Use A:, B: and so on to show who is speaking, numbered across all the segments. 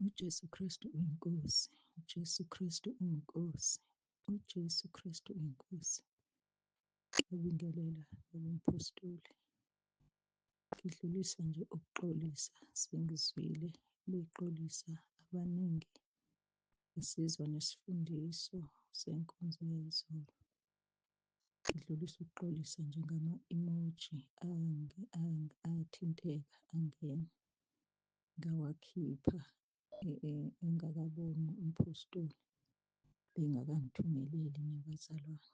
A: UJesu Kristu uyiNkosi, uJesu Kristu uyiNkosi, uJesu Kristu uyiNkosi. Ngiyabingelela baba umphostoli. Ngidlulisa nje ukuxolisa sengizwile bexolisa abaningi besizwa nesifundiso senkonzo yayizolo. Ngidlulisa ukuxolisa nje ngama-emoji athinteka angena ngawakhipha engakaboni umphostoli bengakangithumeleli nabazalwane.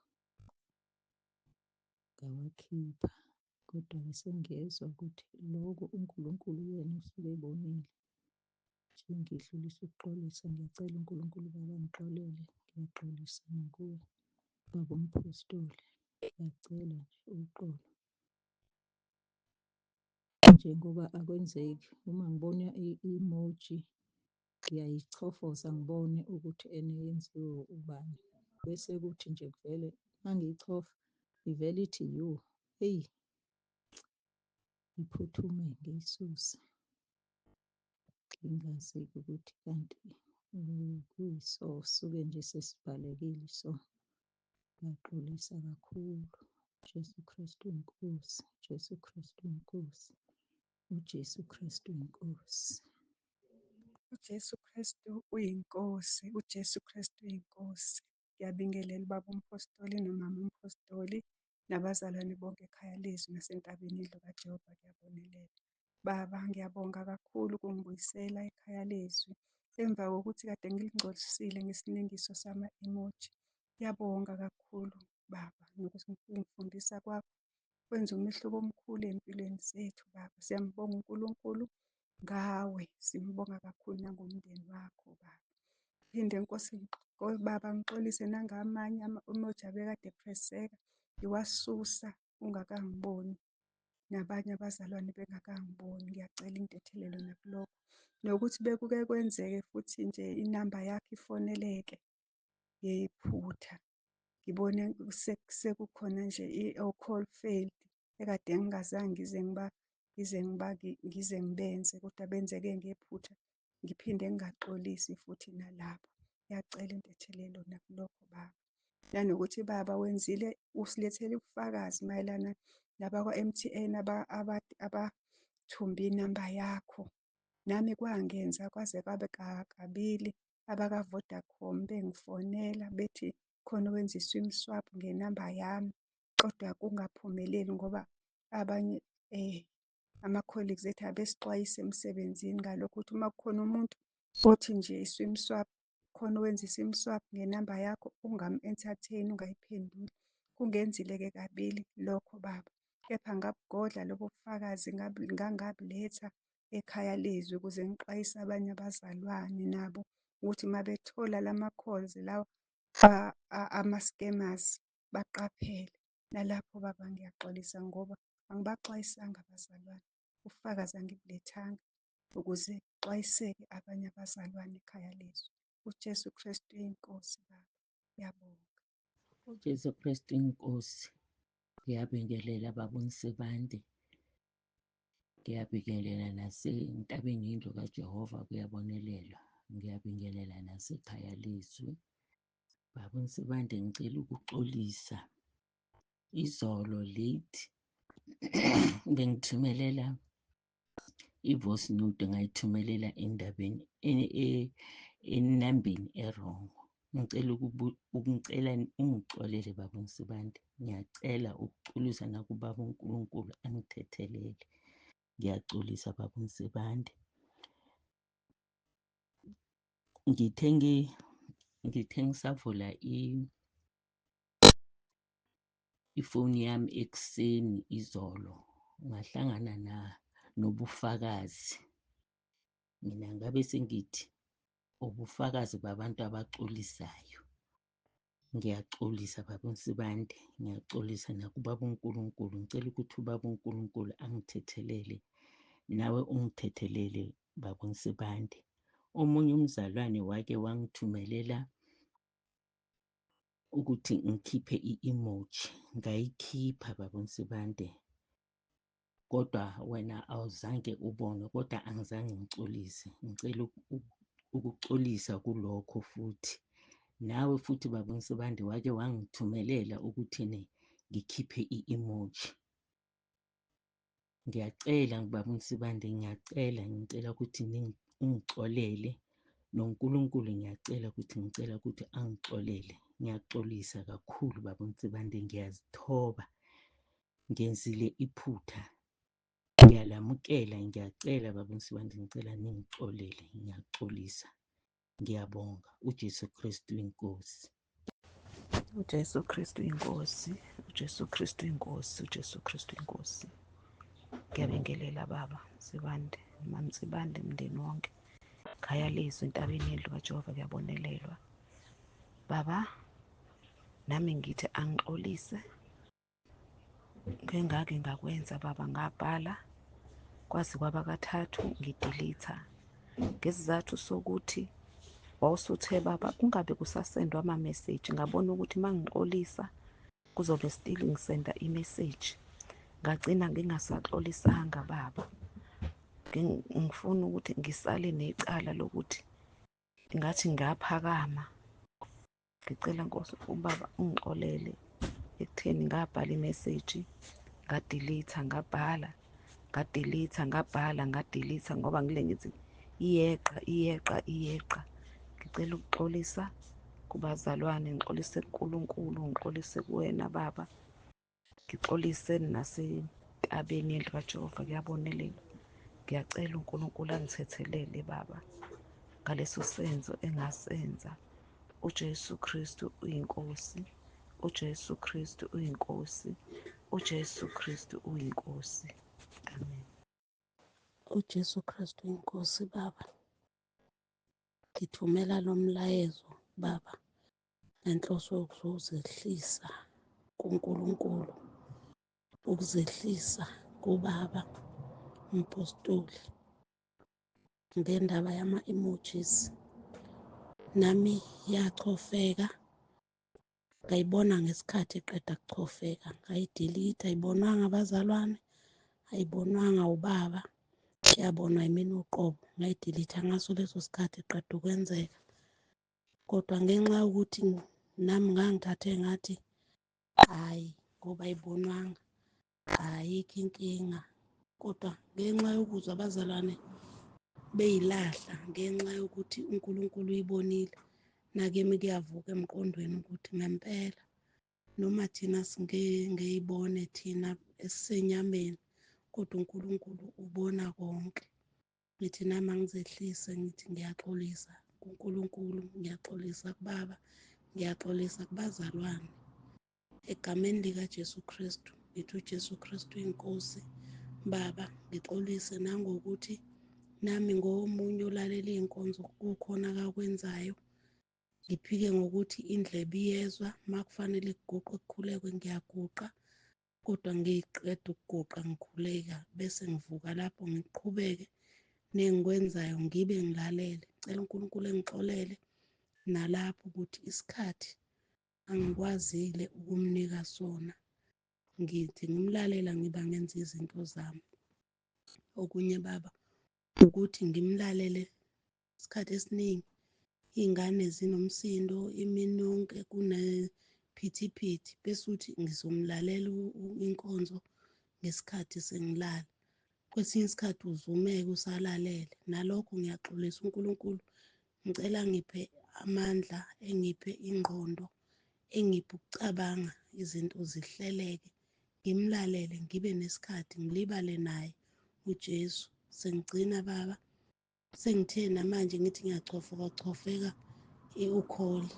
A: Ngawakhipha, kodwa-ke sengiyezwa ukuthi loko uNkulunkulu uyena osuke ebonile. Nje ngidlulisa ukuxolisa, ngiyacela uNkulunkulu ubaba angixolele, ngiyaxolisa nakuwe baba umphostoli, ngiyacela nje uxolo. Njengoba akwenzeki uma ngibona i-emoji ngiyayichofoza ngibone ukuthi ene yenziwe ubani. Bese kuthi nje kuvele uma ngiyichofa ivele ithi you, eyi ngiphuthume ngiyisuse. Ngingazi-ke ukuthi kanti kuyiso suke nje sesibhalekile so. Ngiyaxolisa kakhulu. UJesu Kristu uyiNkosi, uJesu Kristu uyiNkosi, uJesu Kristu uyiNkosi.
B: UJesu Kristu uyiNkosi, uJesu Kristu uyiNkosi. Ngiyabingelela ubaba uMphostoli nomama uMphostoli nabazalwane bonke ekhaya lezwi nasentabeni indlu kaJehova kuyabonelela. Baba, ngiyabonga kakhulu ukungibuyisela ekhaya lezwi emva kokuthi kade ngilingcolisile ngesinengiso sama-emoji. Ngiyabonga kakhulu baba nokungifundisa kwakho kwenza umehluko omkhulu ey'mpilweni zethu baba. Siyambonga uNkulunkulu ngawe, simbonga kakhulu nangomndeni wakho baba. Phinde Nkosi baba ngixolise nangamanye ama-emoji abekade ephreseka ngiwasusa ungakangiboni nabanye abazalwane bengakangiboni. Ngiyacela intethelelo nakulokho. Nokuthi bekuke kwenzeke futhi nje inamba yakho ifoneleke ngephutha. Ngibone sekukhona nje o-call failed ekade ngingazange ngize ngize ngize ngibenze kodwa benzeke ngephutha. Ngiphinde ngingaxolisi futhi nalapho. Ngiyacela intethelelo nakulokho baba. Nanokuthi baba wenzile usilethele ubufakazi mayelana nabakwa-M_T_N abathumbe inamba yakho. Nami kwangenza kwaze kwabe kabili abaka-Vodacom bengifonela bethi khona owenza i-swim swap ngenamba yami, kodwa kungaphumeleli ngoba abanye ama-colleagues ethu abesixwayisa emsebenzini ngalokho ukuthi uma kukhona umuntu othi nje i-swim swap, khona owenza i-sim swap ngenamba yakho ungamu-entertain-i, ungayiphenduli. Kungenzile-ke kabili lokho baba, kepha ngabugodla lobo bufakazi ngangabuletha ekhaya lezwi ukuze ngixwayise abanye abazalwane nabo ukuthi uma bethola lama-calls lawa ama-scammers baqaphele. Nalapho baba ngiyaxolisa ngoba angibaxwayisanga abazalwane, ubufakazi angibulethanga ukuze kuxwayiseke abanye abazalwane ekhaya lezwi. UJesu Kristu uyiNkosi baba, ngiyabonga.
C: UJesu Kristu inkosi. Ngiyabingelela baba uNsibande. Ngiyabingelela nasentabeni yendlu kaJehova kuyabonelelwa. Ngiyabingelela nasekhaya lezwi. Baba uNsibande ngicela ukuxolisa. Izolo late bengithumelela i-voice note ngayithumelela endabeni enambeni e-wrong. Ngicela ngicela ungixolele baba uNsibande. Ngiyacela ukuxolisa nakubaba uNkulunkulu angithethelele. Ngiyaxolisa baba uNsibande. Ngithe ngithe ngisavula ifoni yami ekuseni izolo ngahlangana na nobufakazi. Mina ngabe sengithi ubufakazi babantu abaxolisayo. Ngiyaxolisa baba uNsibande, ngiyaxolisa nakubaba uNkulunkulu. Ngicela ukuthi ubaba uNkulunkulu angithethelele, nawe ungithethelele baba uNsibande. Omunye umzalwane wake wangithumelela ukuthi ngikhiphe i-emoji, ngayikhipha baba uNsibande, kodwa wena awuzange ubone, kodwa angizange ngixolise. Ngicela Ukuxolisa kulokho futhi. Nawe futhi baba uNsibande wake wangithumelela ukuthi ene ngikhiphe i-emoji. Ngiyacela baba uNsibande, ngiyacela, ngicela ukuthi ungixolele noNkulunkulu ngiyacela ukuthi ngicela ukuthi angixolele. Ngiyaxolisa kakhulu baba uNsibande, ngiyazithoba, ngenzile iphutha. Ngiyalamukela, ngiyacela baba uNsibande, ngicela ningixolele, ngiyaxolisa. Ngiyabonga. UJesu Kristu inkosi.
D: UJesu Kristu inkosi, uJesu Kristu inkosi, uJesu Kristu inkosi. Ngiyabingelela baba Nsibande, mama Nsibande, mndeni wonke. Khaya lezwi entabeni yendlu kaJehova kuyabonelelwa. Baba, nami ngithi angixolise ngengake ngakwenza baba ngabhala kwaze kwaba kathathu ngidilitha ngesizathu sokuthi wawusuthe baba kungabe kusasendwa ama-message ngabona ukuthi uma ngixolisa kuzobe still ngisenda i-message ngagcina ngingasaxolisanga baba ngifuna ukuthi ngisale necala lokuthi ngathi ngaphakama Ngicela Nkosi ubaba ungixolele ekutheni ngabhala imeseji ngadilitha ngabhala ngadilitha ngabhala ngadilitha ngoba ngile ngithi iyeqa iyeqa iyeqa. Ngicela ukuxolisa kubazalwane, ngixolise kuNkulunkulu, ngixolise kuwena baba. Ngixolise nasentabeni yendlu kaJehova kuyabonelela. Ngiyacela uNkulunkulu angithethelele baba ngaleso senzo engasenza. UJesu Kristu uyiNkosi. UJesu Kristu uyiNkosi. UJesu Kristu uyiNkosi. Amen.
E: UJesu Kristu iNkosi Baba. Ngithumela lo mlayezo Baba ngenhloso yokuzozehlisa kuNkulunkulu, ukuzehlisa kubaba umpostoli ngendaba yama-emojis. Nami yachofeka ngayibona ngesikhathi iqeda kuchofeka ngayidilitha, ayibonwanga abazalwane, ayibonwanga ubaba, yabonwa yimina uqobo. Ngayidilitha ngaso leso sikhathi iqeda ukwenzeka. Kodwa ngenxa yokuthi nami ngangithathe ngathi hhayi ngoba ayibonwanga ayikho inkinga kodwa ngenxa yokuzwa abazalwane beyilahla ngenxa yokuthi uNkulunkulu uyibonile nakimi kuyavuka emqondweni ukuthi ngempela noma thina singeyibone thina esisenyameni kodwa uNkulunkulu ubona konke. Ngithi nami angizehlise ngithi ngiyaxolisa kuNkulunkulu, ngiyaxolisa kubaba, ngiyaxolisa kubazalwane. Egameni likaJesu Kristu, ngithi uJesu Kristu inkosi. Baba, ngixolise nangokuthi nami ngomunye olalela iy'nkonzo kukhona akakwenzayo. Ngiphike ngokuthi indlebe iyezwa, uma kufanele kuguqwe kukhulekwe ngiyaguqa. Kodwa ngiqeda ukuguqa ngikhuleka bese ngivuka lapho ngiqhubeke nengikwenzayo ngibe ngilalele. Ngicela uNkulunkulu engixolele nalapho ukuthi isikhathi angikwazile ukumnika sona. Ngithi ngimlalela ngiba ngenza izinto zami. Okunye baba ukuthi ngimlalele isikhathi esiningi iy'ngane zinomsindo imini yonke kunephithiphithi bese uthi ngizomlalela inkonzo ngesikhathi sengilala. Kwesinye isikhathi uzumeke usalalele nalokho ngiyaxolisa uNkulunkulu ngicela angiphe amandla engiphe ingqondo engiphe ukucabanga izinto zihleleke ngimlalele ngibe nesikhathi ngilibale naye uJesu. Sengigcina baba Sengithe namanje ngithi ngiyachofoka chofeka ukholi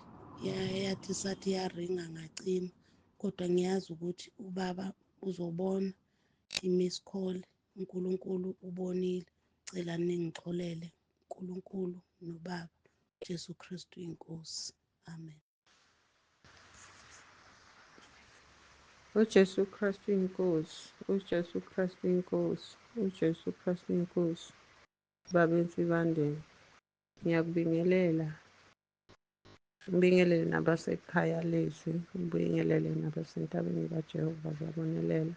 E: yathi sathi yaringa ngacima kodwa ngiyazi ukuthi ubaba uzobona i-miss call uNkulunkulu ubonile cela ningixolele uNkulunkulu nobaba Jesu Kristu inkosi amen.
F: UJesu Kristu inkosi, uJesu Kristu inkosi, uJesu Kristu inkosi. Baba Nsibandeni, ngiyakubingelela. Ngibingelele nabasekhaya lezwi, ngibingelele nabasentabeni kaJehova ziyabonelela,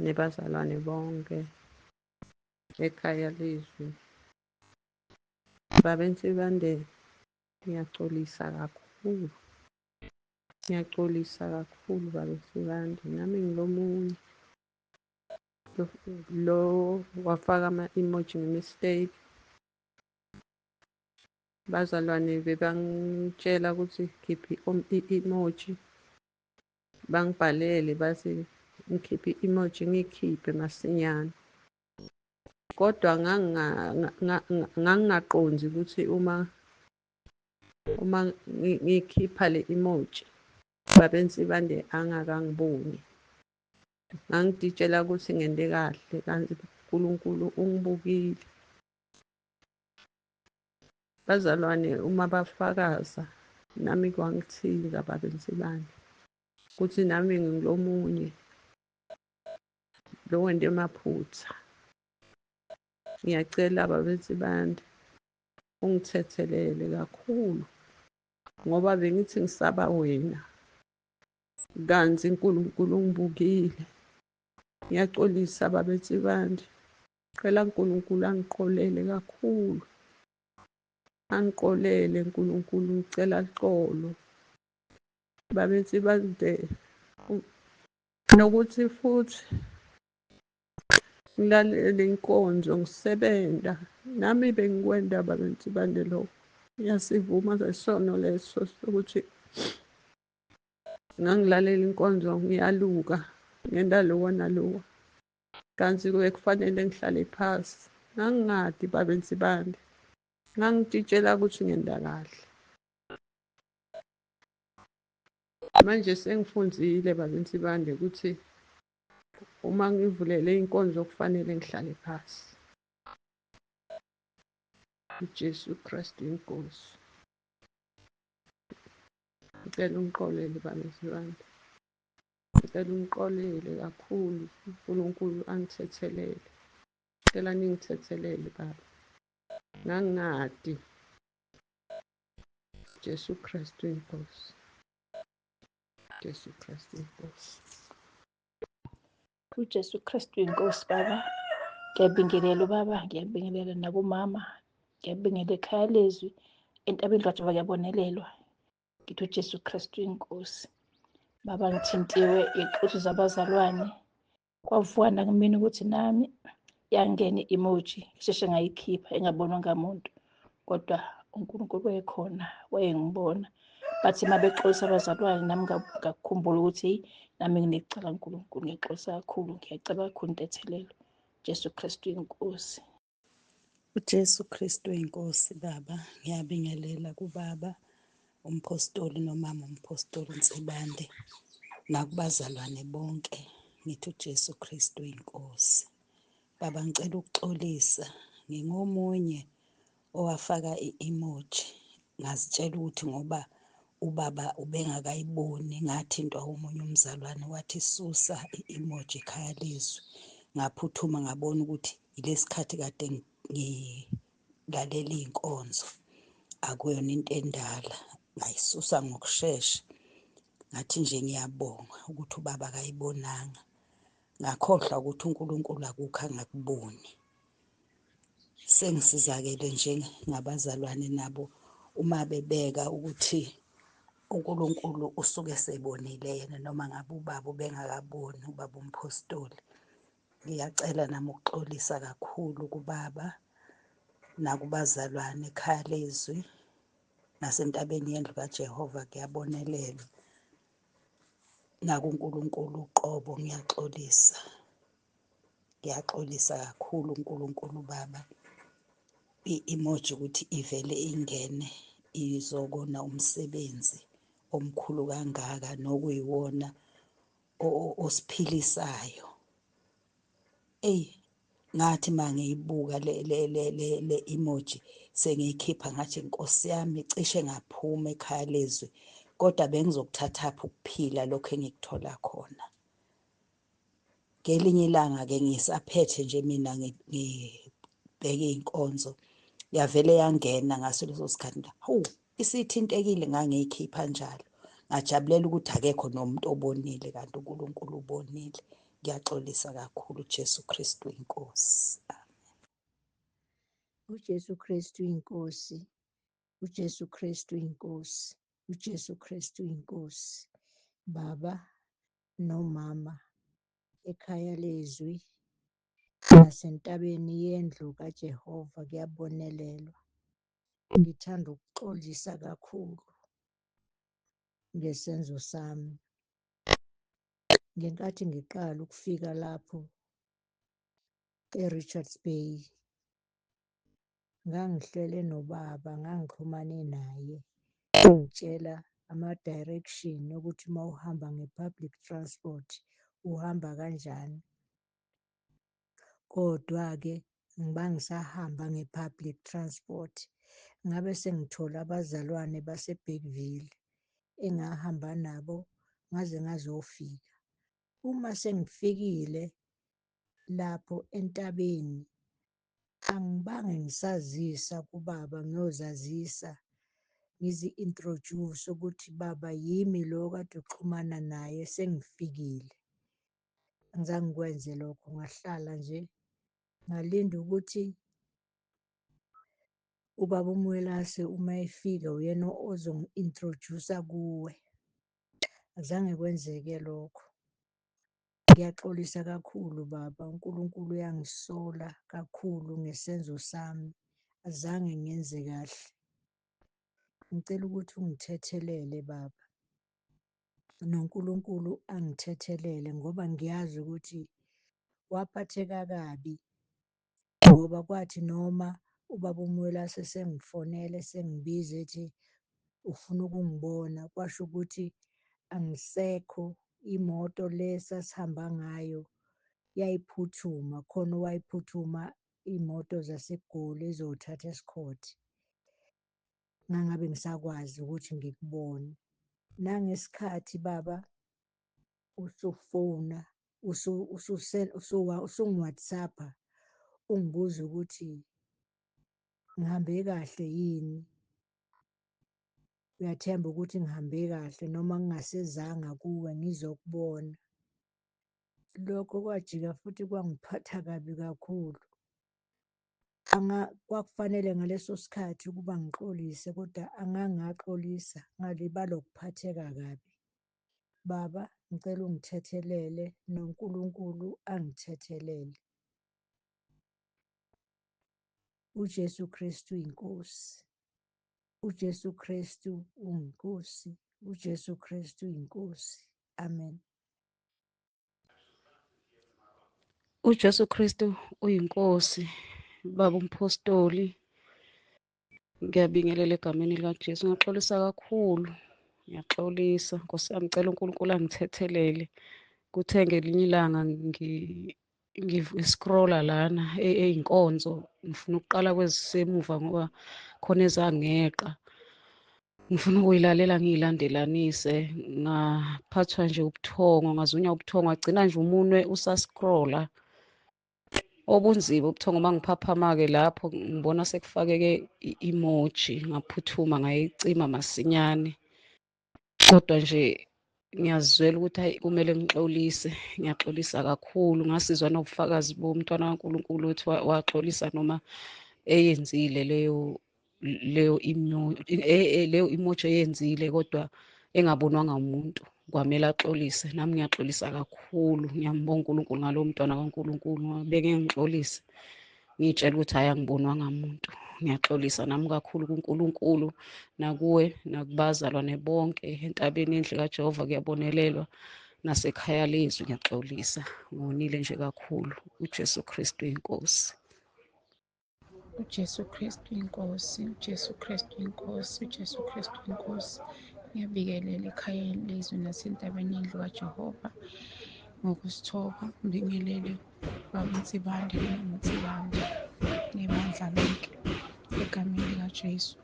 F: nebazalwane bonke ekhaya lezwi. Baba Nsibande, ngiyaxolisa kakhulu. Ngiyaxolisa kakhulu Baba Nsibande, nami ngilomunye lo wafaka ama-emoji nge-mistake. Bazalwane bebangitshela ukuthi khipha i-emoji, bangibhalele bathi ngikhiphe i-emoji, ngiyikhiphe masinyane. Kodwa ngangingaqondi ukuthi uma ngikhipha le emoji Baba Nsibande angakangiboni. Ngangititshela ukuthi ngente kahle kanti uNkulunkulu ungibukile. Bazalwane uma bafakaza nami kwangithinta Baba Nsibande ukuthi nami ngilomunye lo wente emaphutha. Ngiyacela Baba Nsibande ungithethelele kakhulu ngoba bengithi ngisaba wena kanti uNkulunkulu ungibukile. Ngiyaxolisa Baba Nsibande, cela uNkulunkulu angiqolele kakhulu, angiqolele uNkulunkulu, ngicela uxolo Baba Nsibande. Nokuthi futhi ngilalele inkonzo ngisebenza nami bengikwenda Baba Nsibande lokho. Ngiyasivuma lesono leso sokuthi ngangilalela inkonzo ngiyaluka ngenda lowa nalowa, kanti bekufanele ngihlale phasi. Ngangingadi Baba Nsibande, ngangititshela ukuthi ngenda kahle. Manje sengifundile Baba Nsibande ukuthi uma ngivulele inkonzo kufanele ngihlale phasi. UJesu Kristu inkosi. Ngicela ungiqolele Baba Nsibande, ngicela ungiqolele kakhulu, uNkulunkulu angithethelele. Ngicela ningithethelele Baba, ngangingadi. Jesu Kristu inkosi, Jesu Kristu inkosi.
G: UJesu Kristu inkosi Baba. Ngiyabingelela ubaba, ngiyabingelela nakumama, ngiyabingelela ekhaya lezwi, entabeni kaJehova kuyabonelelwa. Ngithi uJesu Kristu inkosi. Baba, ngithintiwe iy'xoxo zabazalwane, kwavuka nakumina ukuthi nami yangena i-emoji, ngisheshe ngayikhipha ingabonwa ngamuntu, kodwa uNkulunkulu wayekhona, wayengibona. Bathi uma bexolisa abazalwane nami ngakukhumbula ukuthi heyi, nami nginecala kuNkulunkulu, ngiyaxolisa kakhulu, ngiyacela kakhulu intethelelo. Jesu Kristu inkosi.
E: UJesu Kristu inkosi Baba, ngiyabingelela kubaba umpostoli nomama umpostoli Nsibande nakubazalwane bonke, ngithi uJesu Kristu inkosi. Baba, ngicela ukuxolisa, ngingomunye owafaka i-emoji ngazitshela ukuthi ngoba ubaba ubengakayiboni, ngathintwa omunye umzalwane wathi susa i-emoji ekhaya lezwi. Ngaphuthuma ngabona ukuthi yilesikhathi kade ngilalela iy'nkonzo, akuyona into endala, ngayisusa ngokushesha. Ngathi nje ngiyabonga ukuthi ubaba akayibonanga, ngakhohlwa ukuthi uNkulunkulu akukho angakuboni. Sengisizakele nje ngabazalwane nabo uma bebeka ukuthi uNkulunkulu usuke esebonile yena, noma ngabe ubaba ubengakaboni, ubaba umpostoli. Ngiyacela nami ukuxolisa kakhulu kubaba nakubazalwane ekhaya lezwi nasentabeni yendlu kaJehova kuyabonelelwa, nakuNkulunkulu uqobo ngiyaxolisa. Ngiyaxolisa kakhulu uNkulunkulu Baba. I-emoji ukuthi ivele ingene izokona umsebenzi omkhulu kangaka nokuyiwona osiphilisayo. Eyi, ngathi mangiyibuka le emoji sengiyikhipha ngathi Nkosi yami cishe ngaphuma ekhaya lezwi, kodwa bengizokuthathaphi ukuphila lokho engikuthola khona. Ngelinye ilanga-ke ngisaphethe nje mina ngibheke iy'nkonzo, yavele yangena ngaso leso sikhathi, hawu isithintekile, ngangiyikhipha njalo. Ngajabulela ukuthi akekho nomuntu obonile kanti uNkulunkulu ubonile. Ngiyaxolisa kakhulu, Jesu Kristu inkosi.
H: UJesu Kristu iNkosi, uJesu Kristu iNkosi, uJesu Kristu iNkosi. Baba nomama ekhaya lezwi nasentabeni yendlu kaJehova kuyabonelelwa. Ngithanda ukuxolisa kakhulu ngesenzo sami. Ngenkathi ngiqala ukufika lapho e-Richards Bay, ngangihlele nobaba, ngangixhumane naye, engitshela ama-direction okuthi uma uhamba nge-public transport uhamba kanjani. Kodwa-ke ngibangisahamba nge-public transport, ngabe sengithola abazalwane base-Bergville engahamba nabo ngaze ngazofika. Uma sengifikile lapho entabeni, angibange ngisazisa kubaba ngiyozazisa, ngizi-introduce ukuthi baba yimi lo okade uxhumana naye sengifikile. Angizange ngikwenze lokho, ngahlala nje ngalinda ukuthi ubaba uMwelase uma efika uyena ozongi-introduce-a kuwe. Azange kwenzeke lokho. Ngiyaxolisa kakhulu baba, uNkulunkulu uyangisola kakhulu ngesenzo sami, azange ngenze kahle. Ngicela ukuthi ungithethelele baba, noNkulunkulu angithethelele ngoba ngiyazi ukuthi waphatheka kabi ngoba kwathi noma ubaba uMwelase esengifonela esengibiza ethi ufuna ukungibona, kwasho ukuthi angisekho, imoto le esasihamba ngayo yayiphuthuma, khona owayephuthuma iy'moto zaseGoli ezothatha esikhothe. Ngangabe ngisakwazi ukuthi ngikubone. Nangesikhathi baba usufona usungi-WhatsApp-a ungibuza ukuthi ngihambe kahle yini, uyathemba ukuthi ngihambe kahle noma ngingasezanga kuwe ngizokubona. Lokho kwajika futhi kwangiphatha kabi kakhulu. Kwakufanele ngaleso sikhathi ukuba ngixolise kodwa angangaxolisa ngalibala ukuphatheka kabi. Baba, ngicela ungithethelele noNkulunkulu angithethelele. UJesu Kristu iNkosi. UJesu Kristu uyiNkosi. UJesu Kristu uyiNkosi. Amen.
I: UJesu Kristu uyiNkosi, Baba uMphostoli. Ngiyabingelela egameni likaJesu. Ngiyaxolisa kakhulu, ngiyaxolisa Nkosi yami, ngicela uNkulunkulu angithethelele. Kuthe ngelinye ilanga ngi-scrolla lana ey'nkonzo, ngifuna ukuqala kwezisemuva ngoba khona ezangeqa. Ngifuna ukuyilalela ngiyilandelanise, ngaphathwa nje ubuthongo, ngazunywa ubuthongo, ngagcina nje umunwe usascrolla. Obunzima ubuthongo uma ngiphaphama-ke lapho ngibona sekufakeke i-emoji, ngaphuthuma ngayicima masinyane. Kodwa nje ngiyazizwela ukuthi hayi kumele ngixolise, ngiyaxolisa kakhulu. Ngasizwa nobufakazi bomntwana kaNkulunkulu ukuthi waxolisa noma eyenzile leyo leyo leyo emoji eyenzile kodwa engabonwanga umuntu, kwamele axolise. Nami ngiyaxolisa kakhulu, ngiyambonga uNkulunkulu ngalowo mntwana kaNkulunkulu ngoba bengeke ngixolise ngiy'tshela ukuthi hhayi angibonwanga muntu. Ngiyaxolisa nami kakhulu kuNkulunkulu nakuwe nakubazalwane bonke entabeni yendlu kaJehova kuyabonelelwa nasekhaya lezwi. Ngiyaxolisa, ngonile nje kakhulu. UJesu Kristu iNkosi.
J: UJesu Kristu iNkosi, uJesu Kristu iNkosi, uJesu Kristu iNkosi. Ngiyabikelela ekhayeni lezwi nasentabeni yendlu kaJehova ngokusithoba, ngibingelele Baba Nsibande noMama Nsibande nebandla lonke egameni likaJesu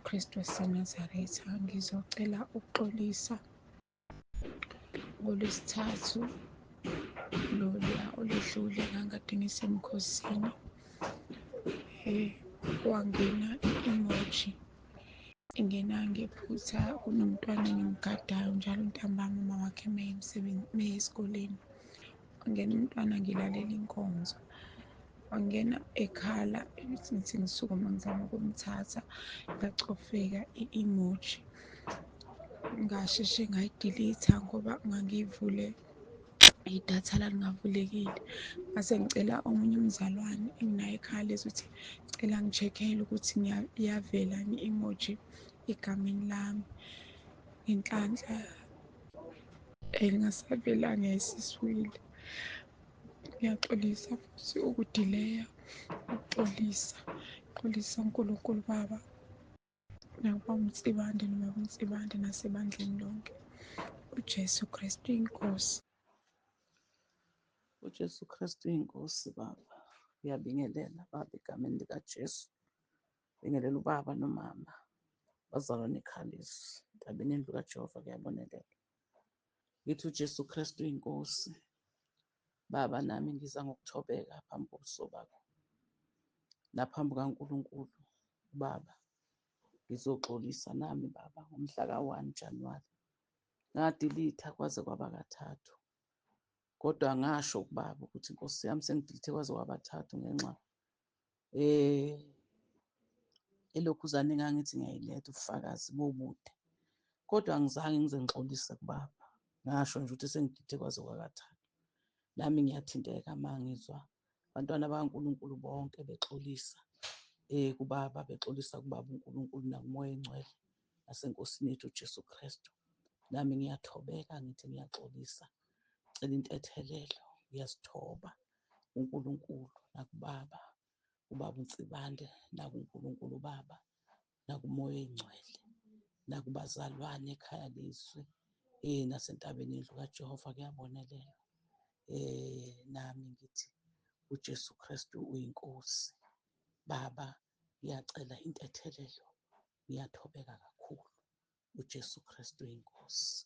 J: Kristu waseNazaretha. Ngizocela ukuxolisa ngoLwesithathu loluya olwedlule ngangikade ngisemkhosini kwangena i-emoji ingena ngephutha kunomntwana engimgadayo njalo ntambama uma wakhe uma esikoleni. Wangena umntwana ngilalela inkonzo. Wangena ekhala, ngithi ngisukuma ngizama ukumthatha, yacofeka i-emoji. Ngasheshe ngayidelete ngoba ngangiyivule idatha lalingavulekile. Ngase ngicela omunye umzalwane enginaye ekhaya lezi ukuthi cela ngi-check-ele ukuthi iyavela yini i-emoji egameni lami. Ngenhlanhla elingasavelanga yayisiswile. Ngiyaxolisa futhi ukudileya, ukuxolisa. Xolisa uNkulunkulu Baba nakuba uMsibande noma uMsibande nasebandleni lonke. UJesu Kristu inkosi.
K: UJesu Kristu inkosi Baba. Ngiyabingelela Baba egameni likaJesu. Bingelela ubaba nomama. Bazalwane ekhaya entabeni yendlu kaJehova kuyabonelela. Ngithi uJesu Kristu inkosi. Baba nami ngiza ngokuthobeka phambi kobuso bakho naphambi kukaNkulunkulu Baba. Ngizoxolisa nami Baba ngomhla ka-1 Januwari ngadilitha kwaze kwaba kathathu, kodwa ngasho kubaba ukuthi Nkosi yami sengidilithe kwaze kwabathathu ngenxa elokhuzane engangithi ngiyayiletha ubufakazi bobude, kodwa angizange ngize ngixolise kubaba. Ngasho nje ukuthi sengidilithe kwaze kwakathathu. Nami ngiyathinteka uma ngizwa abantwana bakaNkulunkulu bonke bexolisa kubaba, bexolisa kubaba uNkulunkulu nakuMoya oNgcwele naseNkosini yethu uJesu Kristu. Nami ngiyathobeka ngithi ngiyaxolisa, cela intethelelo, ngiyazithoba kuNkulunkulu nakubaba, ubaba uNsibande, nakuNkulunkulu ubaba, nakuMoya oNgcwele, nakubazalwane ekhaya lezwi, nasentabeni yendlu kaJehova kuyabonelelwa. Nami ngithi uJesu Kristu uyinkosi. Baba, ngiyacela intethelelo, ngiyathobeka kakhulu. uJesu Kristu uyinkosi.